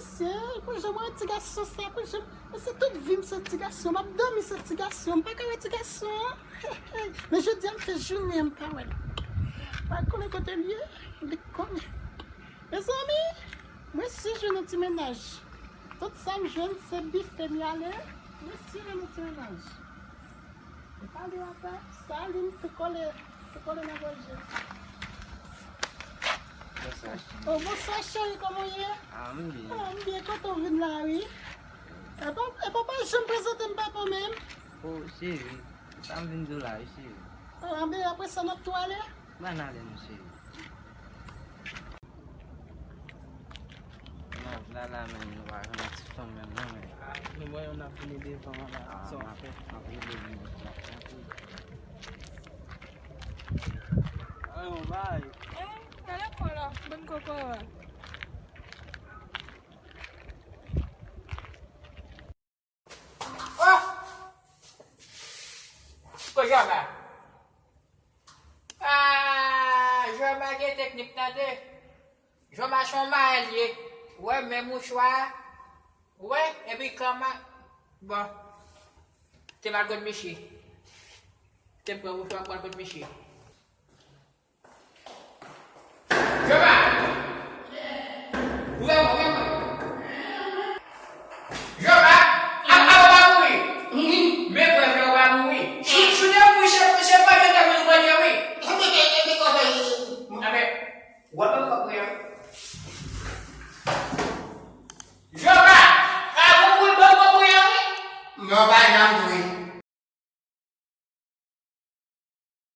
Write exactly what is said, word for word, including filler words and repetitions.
Mesye, pou jan mwen wè ti gason sa, pou jan, mesye, tout vi m se ti gason, m ap dòmi se ti gason, m pa ka wè ti gason an. Men jodi a m fè jounen an m pa wè l. Pa konnen kote l ye, li konnen. Mezanmi, mwen si jwenn yon ti mennaj. Tout sa m jwenn se bife m y ale, mwen si jwenn yon ti mennaj. Li pale atè, sa li m tou kole, tou kole nan gòje. Bonswa, cheri. Oh, bonswa, cheri, kòman w ye? Ah, m byen. Ah, m byen, kontan w vin la, wi. Epa, epa, pa janm prezante m papa w menm. Oh, cheri, sa m vin di w la, wi, cheri. Oh, anben, apre sa, n ap tou ale? Ban n ale, non, cheri. Non, la, la, menm, nou pa janm ti fanm menm, non, men. Ah, men mwen, yon ap vini devan an la, sa w ap fè? M ap rele li, m ap fè anpil. Ay, yon bay. Eh, ale pran la, bann kòkòrat. Oh! Ko Jòba? Ah, Jòba gen teknik tande. Jòba se yon mayè l ye. Wè, men mouchwa. Wè, epi kòman. Bon. Te mal kot Michi. Te pran mouchwa pral kot Michi.